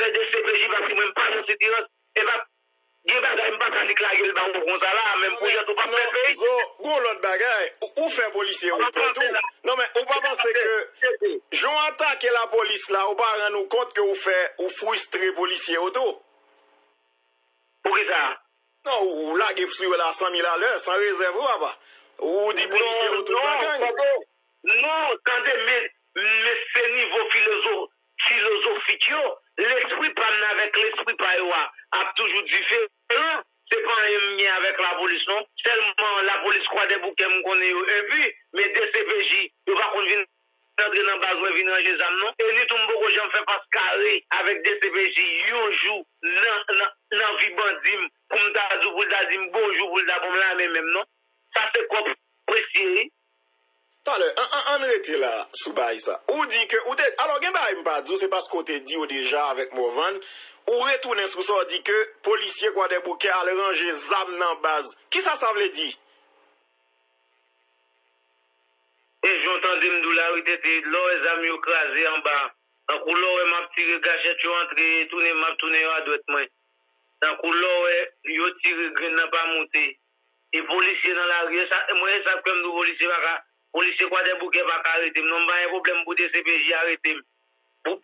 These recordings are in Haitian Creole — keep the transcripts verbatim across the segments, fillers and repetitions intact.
fè D C P J paske mwen m pa nan sitirans. E pa gen bagay m pa ka nik lage l ba ou konsa la, menm pou jèt ou p ap fè peyi. Zo, gon lòt bagay. Ou, ou fè polisye yo pè tou. Non, men ou pa panse ke jan w atake lapolis la, ou pa rann ou kont ke ou fè, ou fristre polisye yo tou? Poukisa? Non, ou, ou lage sou yo la san mil alè, san rezèv, wi, papa. Ou di polisye yo tout nan gang. Non, tande, men, men se nivo filozo-, filozofik yo, lespri pa m nan avèk lespri pa yo a ap toujou diferan. Se pa anyen m gen avèk lapolis, non. Sèlman lapolis Kwadèboukè m konnen yo enpi, men D C P J, yo pa konn vin antre nan baz mwen vin ranje zam, non. E ni tou m poko janm fè fas kare avèk D C P J yon jou nan, nan, nan vi bandi m, pou m ta di w, pou l ta di m bonjou, pou l ta ban m lamen menm, non. Sa se kòb presye, wi. Talè, an, an, ann rete la sou bagay sa. Ou di ke, ou te, alò gen bagay m pa di w, se paske w te di yo deja avèk Morvan. Ou retounen sou sa, w di ke polisye Kwadèboukè al ranje zam nan baz. Kisa sa vle di? E jan w tande m di w la, wi, tete, lè w wè zam yo kraze anba, tankou lè w wè m ap tire gachèt yo antre, tounen m ap tounen yo adwèt mwen. Tankou lè w wè yo tire grenn nan pa moute. E polisye nan lari, e sa, mwen, e sa k fè m di w polisye pa ka, polisye Kwadèboukè pa ka arete m. Non, m pa gen pwoblèm pou D C P J arete m. Pou,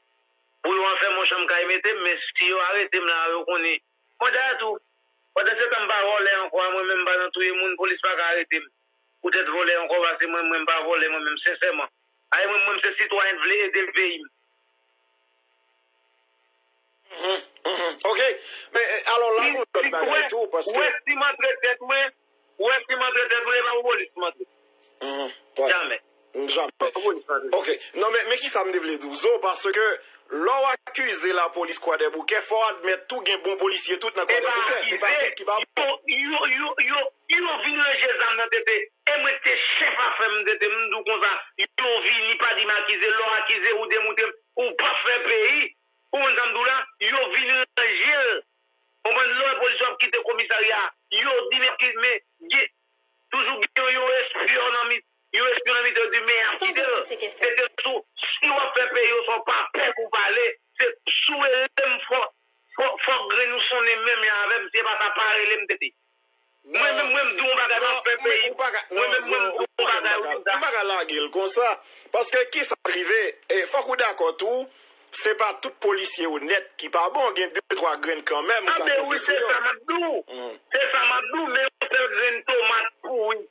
pou yo anfèmen yon chanm kay mete m, men si yo arete m la, yo konnen. Mwen dayè tou, pandan se tan m pa vòlè ankò, mwen menm m pa nan touye moun, polis pa ka arete m. Poutèt vòlè ankò, paske mwen, mwen m pa vòlè, mwen menm, sensèman. Ay, mwen, mwen, m se sitwayen k vle ede peyi m. Mhm, mhm. Ok. Men, eh, alò, la, gon lòt bagay tou, paske. Ou wè si m antre tèt mwen, ou wè si m antre tèt mwen, e pa pou polis m antre. Mhm, wè. Jamè. Jamè. E pa pou polis m antre. Ok. Non, men, men kisa m te vle di w, Zo, paske lè w akize lapolis Kwadèboukè, fò w admèt tou gen bon polisye tout nan Kwadèboukè. Se pa tout ki pa bon. Yo, yo, yo, yo, yo vin ranje zam nan tete. E mwen te chèf afè m tete, m di w konsa. Yo vini pa di m akize, lè w akize, ou demoute m, ou p ap fè peyi. Ou konprann sa m di w la? Yo vin ranje l. Konprann, lè w wè polis yo ap kite komisarya, yo di men ki, men, gen, toujou gen yon espyon nan mi-, yon espyon nan mitan yo di men y ap kite l. Se te sou, si w ap fè peyi w sa w pa pè pou pale, se sou rele m fò, fò, fò grenn ou sonnen menm jan avè m, si e pa sa pa rele m tete. Mwen menm, mwen m di yon bagay, m ap fè peyi. Mwen menm, mwen m di yon bagay, ou di m sa. M pa ka lage l konsa. Paske kisa k rive? E, fòk ou dakò tou, se pa tout polisye yo nèt ki pa bon. Gen de twa grenn kanmenm ou ka konte sou yo. Anben wi, se sa m ap di w. Se sa m ap di w, men yon sèl grenn tomat pouri.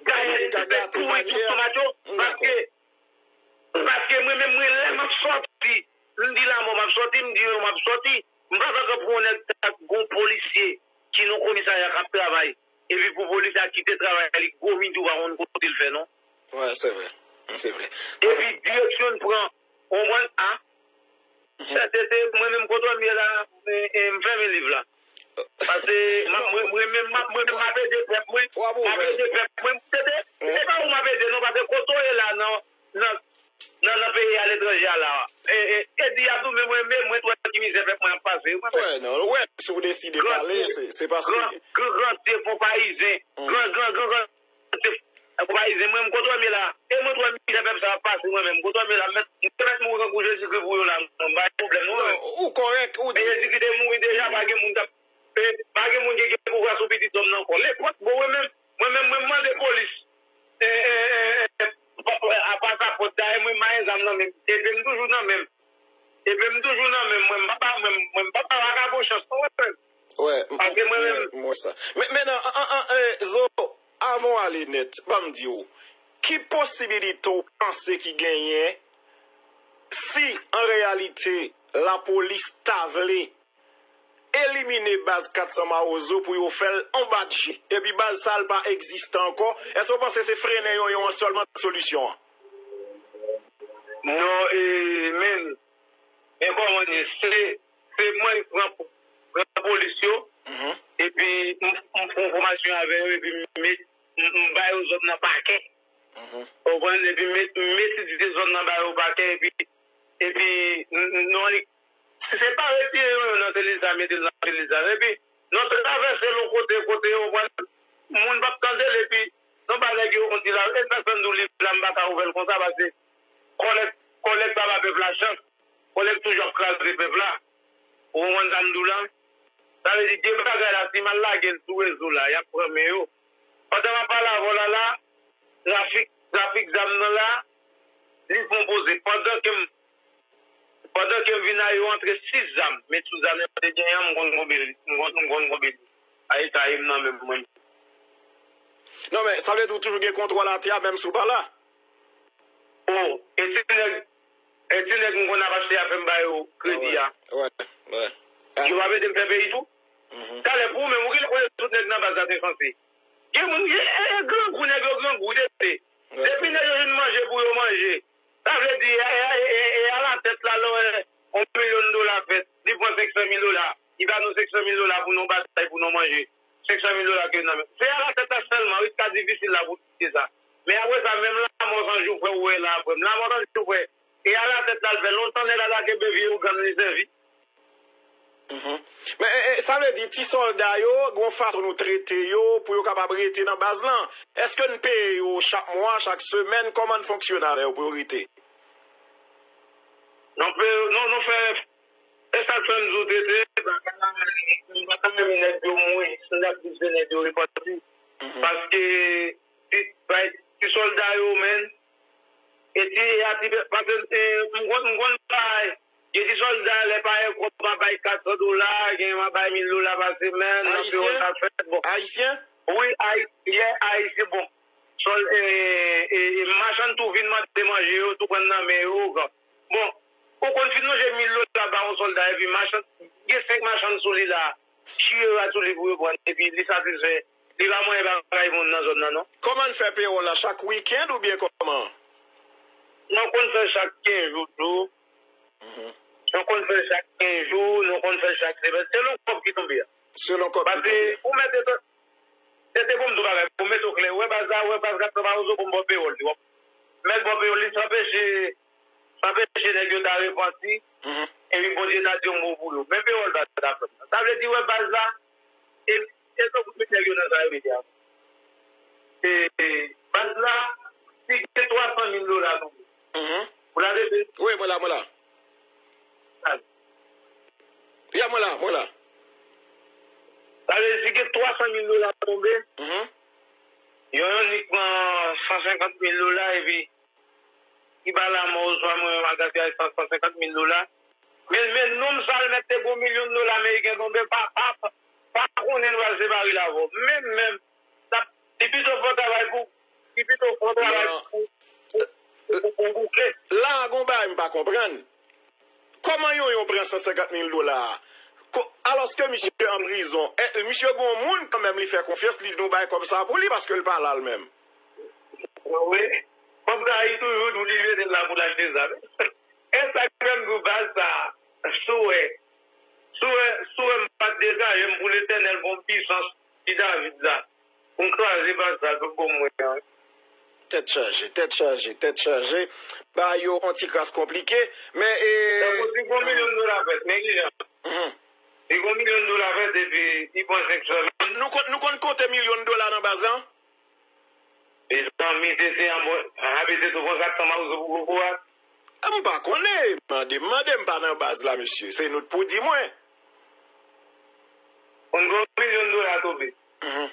Gaye l te fè pouri tout tomat yo. Paske Paske mwen menm, mwen, lè m ap sòti, m di lanmò m ap sòti, m di yo m ap sòti. M pa pè pou yon nèg ta gon polisye ki nan komisarya k ap travay, epi pou polisye a kite travay li, gwo midi w pa konn kote l fè, non. Wè, se vre. Se vre. Epi direksyon l pran, w konprann, a? Sa se, se mwen menm kote m ye la, e, e, m fèmen liv la. Paske m ap, mwen, mwen menm, m ap, mwen menm m ap ede pèp mwen. M ap ede pèp mwen. Se, se, se pa ou m ap ede non, paske kote w ye la nan, nan, nan, nan peyi aletranje a la. E, e, e di y ap di w, men mwen, men mwen t wè ki mizè pèp mwen ap pase. Wè, non, wè, si w deside pale, se, se paske gran, gran, gran Dye fon payizen. Gran, gran, gran, gran, se, e, payizen, mwen, m kontwè m ye la. E mwen t wè mizè pèp sa ap pase, mwen menm, m kontwè m ye la. M mèt, m te mèt mouri kankou Jezikri pou yo la, non, m pa gen pwoblèm, non, mwen. Ou kòrèk, ou di. Men Jezikri te mouri deja, pa gen moun k ap, e, pa gen moun ki gen pouvwa sou pitit nonm nan ankò. Lenpòt, bon, mwen menm, mwen menm, mwen mande polis. E, e, e, e, pa, pa, apa sa fòt, dayè mwen, m pa gen zam nan men m. Epi m toujou nan men m. Epi m toujou nan men m. Mwen, m pa ba, mwen, mwen, m pa ba vakabon chans, non, mwen menm. Wè, m, paske mwen menm. M wè sa. Men, men nan, an, an, an, e, Zo, avan w ale nèt, ban m di w, ki posibilite w panse ki genyen si, an reyalite, lapolis ta vle elimine baz kat san Mawozo pou yo fè l on badji. Epi baz sa a l pa egziste ankò. Èske w panse se frennen yonyon an sèlman k solisyon an? Non, e, men, men kòman n ye? Se, se mwen k pran, pran polis yo, epi m, m fè yon fòmasyon avè yo, epi m met, m, m ba yo zòd nan pakè. Ou konprann? Epi m met, m met ti zòn nan ba yo pakè, epi, epi n, n, nou annik, si se pa retire yon, yon nan seliza, mete l nan seliza. Epi, nou travèse l yon kote, kote, ou konprann? Moun p ap tande l, epi, nou ba nèg yo, on ti la, e sa fè m di w liv la, m pa ka ouvè l konsa, paske kòlèg, kòlèg pa ba pèp la chans, kòlèg toujou ap kraze pèp la. Ou konprann sa m di w la? Sa vle di, de bagay la, si m al lage l sou rezo la, y ap pran men yo. Pandan m ap pale avè w la, la, trafik, trafik zam nan la, li fè yon poze. Pandan ke m, pandan ke m vin a yo antre sis zam, men tout zam yo te genyen an, m konn konbyen, m konn, m konn konbyen. A eta e m nan men mwen. Non, men, sa vle di ou toujou gen kontwòl atè a, menm si w pa la? O, e ti nèg, e ti nèg m konn ap achte a fè m ba yo kredi a. Wè, wè. Yo p ap ede m fè peyi tou. Talè pou ou menm, ou genlè konnen tout nèg nan baz la te sanse. Gen moun, e, e, e grangou, nèg yo grangou, tete. Depi nèg yo jwenn manje pou yo manje. Sa vle di, e, e, e, e alatèt la, lè w wè yon milyon dola fèt, li pran senk san mil dola. Li ba nou senk san mil dola pou nou batay, pou nou manje. Senk san mil dola ke nan men. Se alatèt la sèlman, wi, sa difisil la pou tete sa. Men apre sa, menm lanmò san jou fre, ou wè la, frè m. Lanmò san jou fre. E alatèt la, l fè lontan nèg la ta kenbe vye ougan li sèvi. Mhm. Men, e, e, sa vle di, ti sòlda yo, gen yon fason nou trete yo pou yo kapab rete nan baz lan. Èske n peye yo chak mwa, chak semèn? Kòman n fonksyone avè yo pou yo rete? Non, pe-, non, nou fè, e sa k fè m di w tete, bagay la, m pa ta renmen nèg yo mouri, si n ta plis de nèg yo repanti. Mhm. Paske, ti, bay, ti sòlda yo, menn, e ti, e a ti, paske, e, m konn, m konn bay, gen ti sòlda, lè pa gen kòb, m a bay kat san dola, gen m a bay mil dola pa semèn, nan peyòl k ap fèt, bon. Ayisyen? Wi, ayi-, yè, ayisyen, bon. Sòl, e, e, e machann tou vin mande manje yo, tou pran nan men yo, bon. Ou konn fin lonje mil dola ba yon sòlda, epi machann, gen senk machann sou li la, chire rad sou li pou yo pran, epi li satisfè, li pa manyen bagay moun nan zòn nan, non. Kòman n fè peyòl la, chak wikenn oubyen kòman? Nou konn fè chak kenz jou tou. Mhm. Nou konn fè chak kenz jou, nou konn fè chak semèn, selon kòb ki tonbe a. Selon kòb ki tonbe. Paske ou mèt eto-, tete pou m di w bagay, pou m mete w klè, ou wè baz la, ou wè baz la, sa pa ozo pou m ba w peyòl li, w ap mèt ba w peyòl li, sa anpeche, sa anpeche nèg yo ta repanti, mhm, epi Bondye ta di yon mo pou yo. Men peyòl baz la, sa vle di, wè baz la, e, e tankou tout nèg yo nan sa yo mete a. E, e, baz la, si gen twa san mil dola tonbe. Mhm. Ou la, tete? Wi, mwen la, mwen la. Ya, mwen la, mwen la. Sa vle di, si gen twa san mil dola tonbe, mhm, yon, yon nik pran san senkant mil dola, epi ki ba lanmò oswa mwen, mwen gaspiye san, san senkant mil dola. Men, men nonm sa l mèt te gon milyon dola ameriken tonbe, pa, pa, pa, pa konnen l pral separe l avè w. Menm, menm, l ap, li pito fè yon travay pou, li pito fè yon travay pou, pou, pou, pou, pou bouke. La, gon bagay m pa konprann. Kòman Yonyon pran san senkant mil dola a? Ko-, alòske misye an prizon, e, misye gon moun kanmenm li fè konfyans, li di nou bay kòb sa pou li paske l pa la l menm. Wi. Kòb sa, li toujou di li mete l la pou l achte zam. E sa k fè m di w baz sa, si w wè, si w wè, si w wè m pa t degaje m pou Letènèl, bon pisans, ti David la. Pou m kraze baz sa, tout bon mwen an. Tèt chaje, tèt chaje, tèt chaje. Bagay yo on ti kras konplike, men, e, tankou si gon milyon dola fèt, men kijan? Mhm. Si gon milyon dola fèt, epi li pran senk san mil. Nou konn, nou konn konte milyon dola nan baz lan? Mezanmi, se, se an bon, a, mete tou konsa, tan mawozo pou koko a. A, m pa konnen. Mande m, mande m pa nan baz la, mesye. Se nou t pou di mwen. Konn gon milyon dola tonbe. Mhm.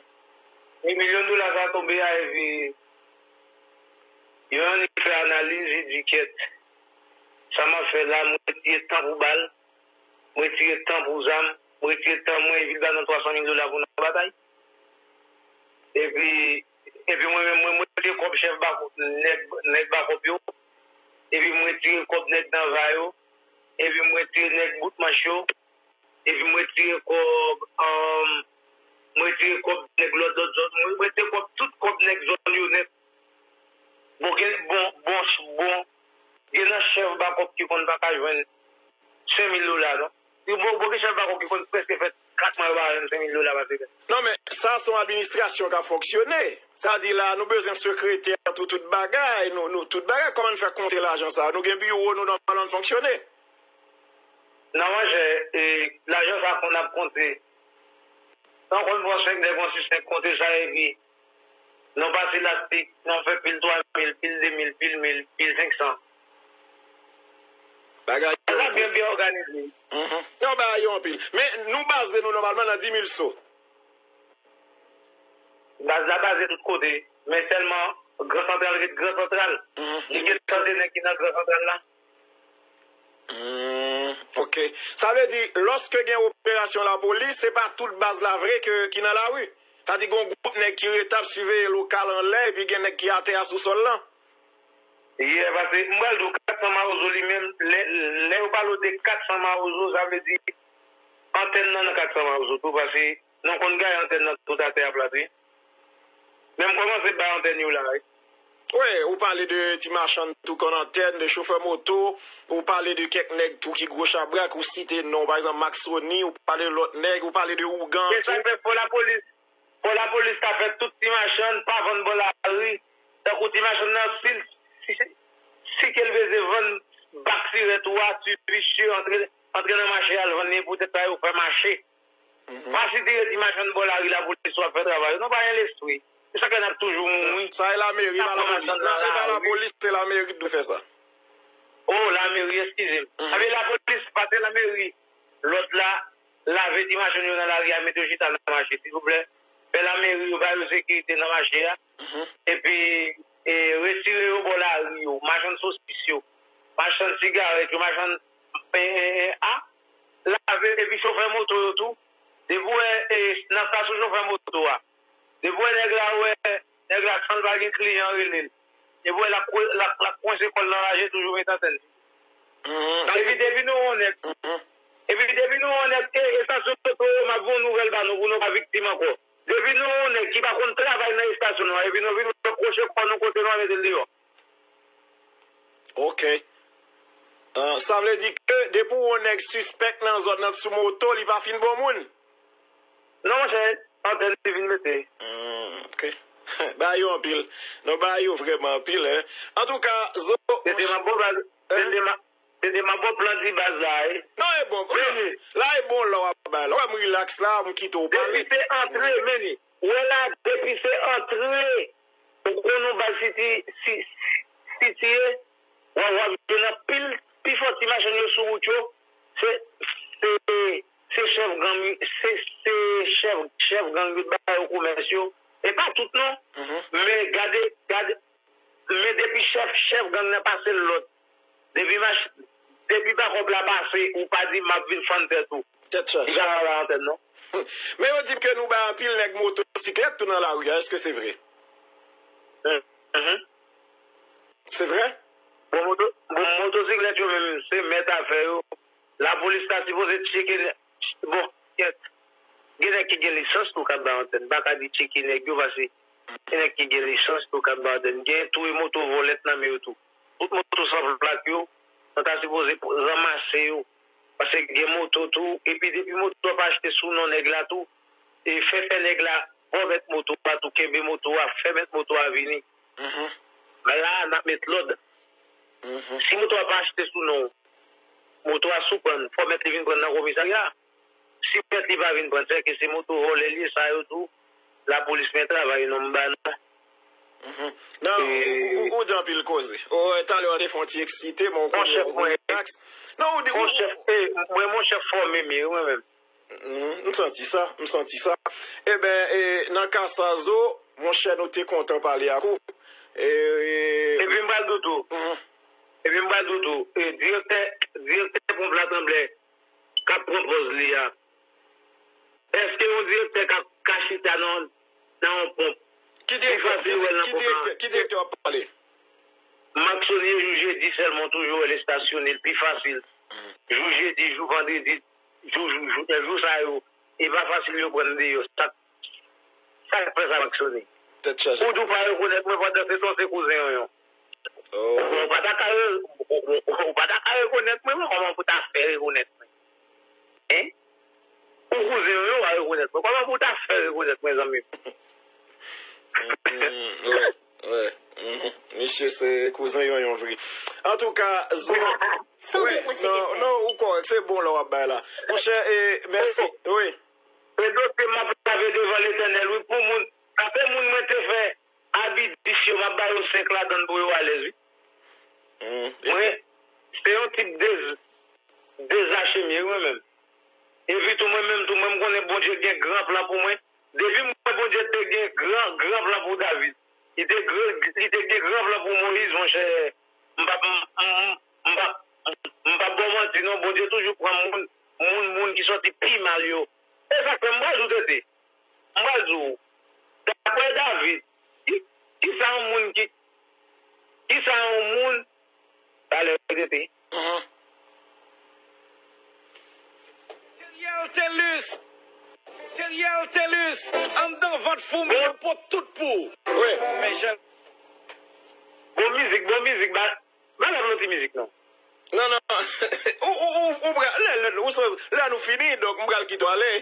E milyon dola sa tonbe a, epi yo annik fè analiz, li di, "Kyèt, sa m ap fè la, m retire tan pou ba l, m retire tan pou zam, m retire tan mwen, epi l ba nou twa san mil dola pou n al batay." Epi, epi mwen menm, mwen, mwen retire kòb chèf bakòp, nèg, nèg bakòp yo, epi mwen retire kòb nèg nan va yo, epi mwen retire nèg bout manch yo, epi mwen retire kòb, um, mwen retire kòb nèg lòt, lòt zòn, mwen, mwen retire kòb, tout kòb nèg zòn yo nèt. Bon, gen, bon, bon, bon, gen nan chèf bakòp ki konn pa ka jwenn senk mil dola, non. Bon, bon, gen chèf bakòp ki konn prèske fè kat mwa yo pa jwenn senk mil dola pa semèn. Non, men sa se yon administrasyon k ap fonksyone. Sa di la, nou bezwen sekretè, tout, tout bagay, nou, nou, tout bagay. Kòman n fè konte lajan sa? Nou gen biwo, nou nòmal, n fonksyone. Non, monchè, e, lajan sa konn ap konte. Sa w konn pran senk nèg, yon sis nèg konte sa, epi nou pase lastik, nou fè pil twa mil, pil de mil, pil mil, pil senk san. Bagay yo byen, byen òganize. Mhm. Yon bagay yo anpil. Men nou baze nou nòmalman nan Dimilso. Baz la baze tout kote. Men sèlman Gran Santral ret Gran Santral. Mhm. Li gen tande nèg ki nan Gran Santral la. Hmm, ok. Sa vle di, lòske gen operasyon lapolis, se pa tout baz la vre ke, ki nan lari. Sa di, gen yon gwoup nèg ki rete ap siveye lokal anlè, epi gen nèg ki atè a sou sòl lan. Yeah, paske m pral di w, kat san Mawozo li menm, lè, lè yo pale w de kat san Mawozo, sa vle di antèn nan nan kat san Mawozo tou, paske nou konn gaye antèn nan tout atè a plat, wi. Men m kòmanse bay antèn yo la, wi. Wi, ou pale de ti machann tou konn antèn, de chofè moto, ou pale de kèk nèg tou ki gwo chabrak, ou site non, pa egzanp, Maxoni, ou pale de lòt nèg, ou pale de ougan tou. Se sa k fè fò lapolis, fò lapolis ta fè tout ti machann pa vann bò lari. Tankou ti machann nan, si, si, si ke l bezwen vann bak sirèt ou a, ti visye, antre, antre nan mache al vann li, poutèt sa yo fè mache. Mhm. Pa sitire ti machann bò lari la pou li swa fè travay yo. Nou pa gen lespri. Se sa k fè n ap toujou mouri. Sa e lameri, e pa lapolis. E pa lapolis, se lameri ki dwe fè sa. Oh, lameri, eskize m. Mhm. Anben lapolis, pa se lameri. Lòd la, lave ti machann yo nan lari a, mete yo chita nan mache, silvouplè. Fè lameri yo ba yo sekirite nan mache a. Mhm. Epi, e, retire yo bò lari yo, machann sosis yo, machann sigarèt yo, machann, e, e, e, a, lave, epi chofè moto yo tou. Depi w wè, e, nan estasyon chofè moto a, depi w wè nèg la, wè nèg la san l pa gen kliyan, rele l. Depi w wè l ap kwe-, l ap, l ap kwense kò l nan raje, toujou met antèn. Mhm. Epi depi nou wè yon nèg, mhm, epi depi nou wè yon nèg, e, estasyon moto yo, m ap voye yon nouvèl ba nou pou nou pa viktim ankò. Depi nou wè yon nèg ki pa konn travay nan estasyon nou an, epi nou vin wè kroche kò nou kote nou a mete l deyò. Ok. Ah, sa vle di ke depi w wè yon nèg sispèk nan zòn nan sou moto, li pa fin bon moun? Non, monchè, antèn li vin mete. Hmm, ok. Ba yo anpil. Non, ba yo vrèman anpil, hein. Antouka, Zo, se te m ap bon baz, se te m ap, se te m ap bon plan di baz la, wi. Non, e bon. Vini. La, e bon, la w ap bay. La, w ap rilaks la, m kite w pale. Depi se antre, men li. Ou wè la, depi se antre, ou konn yon baz siti-, si-, sitiye, w ap, w ap jwenn anpil, pifò ti machann yo sou wout yo, se, se, se chèf gang, se, se chèf, chèf gang yo t ba yo komès yo. E pa tout non. Mhm. Men gade, gade, men depi chèf, chèf gang nan pase l lòd, depi mach-, depi bakòp la pase, ou pa di m ap vin fann tèt ou. Tèt chaje. Li ka pa bay antèn non. Men yo di m ke nou bay anpil nèg motosiklèt tou nan lari a, èske se vre? Mhm. Se vre? Bon, moto, bon, motosiklèt yo menm, se mèt afè yo. Lapolis ta sipoze tcheke nèg. Bon, kèt. Gen nèg ki gen lisans tou k ap bay antèn. M pa ka di tcheke nèg yo, paske gen nèg ki gen lisans tou k ap bay antèn. Gen tou e moto vòlèt nan men yo tou. Tout moto san plak yo, nou ta sipoze ranmase yo. Paske gen moto tou, epi depi moto a pa achte sou non nèg la tou, e fè fè nèg la, bon mèt moto a tou, kenbe moto a, fè mèt moto a vini. Mhm. Men la, n ap met lòd. Mhm. Si moto a pa achte sou non, moto a sou prann, fò mèt li vin prann nan komisarya. Si mèt li pa vin prann, sèke se moto vòlè li ye, sa yo tou, lapolis men travay, non, m ba non. Mhm. Non, ou, ou, ou di anpil koze. Ou, ou, talè w te fè yon ti eksite, men ou konnen ou rilaks. Non, ou di, ou, chèf, eh, mwen, mon chèf fòme m ye, wi, mwen menm. Mhm, m santi sa, m santi sa. Eben, e, nan ka sa, Zo, monchè, nou te kontan pale ak ou. E, e, epi m pral di w tou. Mhm. Epi m pral di w tou, e, direktè, direktè ponp Latranblè k ap pran pòz li a, èske yon direktè ka, ka chita nan, nan yon ponp? Ki direktè, ki, ki direktè, ki direktè w ap pale? Maksoni, jou jedi sèlman, toujou wè l estasyone, l pi fasil. Jou jedi, jou vandredi, jou, jou, jou, jou sa yo, e pa fasil yo pran deyò. Sa, sa k fè sa, Maksoni? Tèt chaje. Ou di w pa rekonèt mwen, pandan se tan se kouzen Yonyon. Oh. Ou pa ta ka re-, ou, ou, ou pa ta ka rekonèt mwen, men kòman pou ta fè rekonèt mwen? Hein? Ou kouzen Yonyon pa rekonèt mwen. Kòman pou ta fè rekonèt mwen, zanmi m? Mm, wè, wè. Mhm. Misye se kouzen Yonyon vre. Antouka, Zo, wè, non, non, ou kòrèk, se bon la w ap bay la. Monchè, e, mèsi. Wi. Se dosye m ap lave devan Letènèl, wi, pou moun. Sa se moun mwen te fè abidis yo, m ap ba yo senk ladann pou yo alèz, wi. Mm, e mwen, se yon tip dez, dezachemye, wi, mwen menm. Epi tou, mwen menm tou, mwen m konnen Bondye gen gran plan pou mwen. Depi m wè Bondye te gen gran, gran plan pou David, li te, gre- li te gen gran plan pou Moyiz, monchè, m p ap, m, m, m p ap, m p ap ba w manti, non, Bondye toujou pran moun, moun, moun ki sòti pi mal yo. E sa k fè m pral di w, T T. M pral di w, daprè David, ki, ki sa yon moun ki, ki sa yon moun, talè, T T. Mhm. Teriel Telus. Teriel Telus. Anndan vant foumi yo pot tout pou. Wi. Men jan. Bon mizik, bon mizik. Ba, ba la yon ti mizik, non. Non, non. Ou, ou, ou, ou pral, lè, lè, ou, lè nou fini, donk, m pral kite w ale.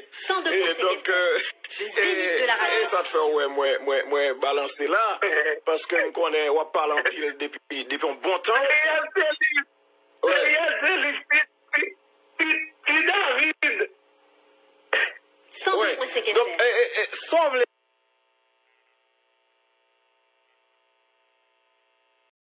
E, donk, euh, e, e sa k fè w wè mwen, mwen, mwen balanse la, paske m konnen w ap pale anpil depi, depi yon bon tan. Teriel Telus. Wi. Teriel Telus, ti, ti, ti, ti David. Wi. Donk, e, e, e, sa w vle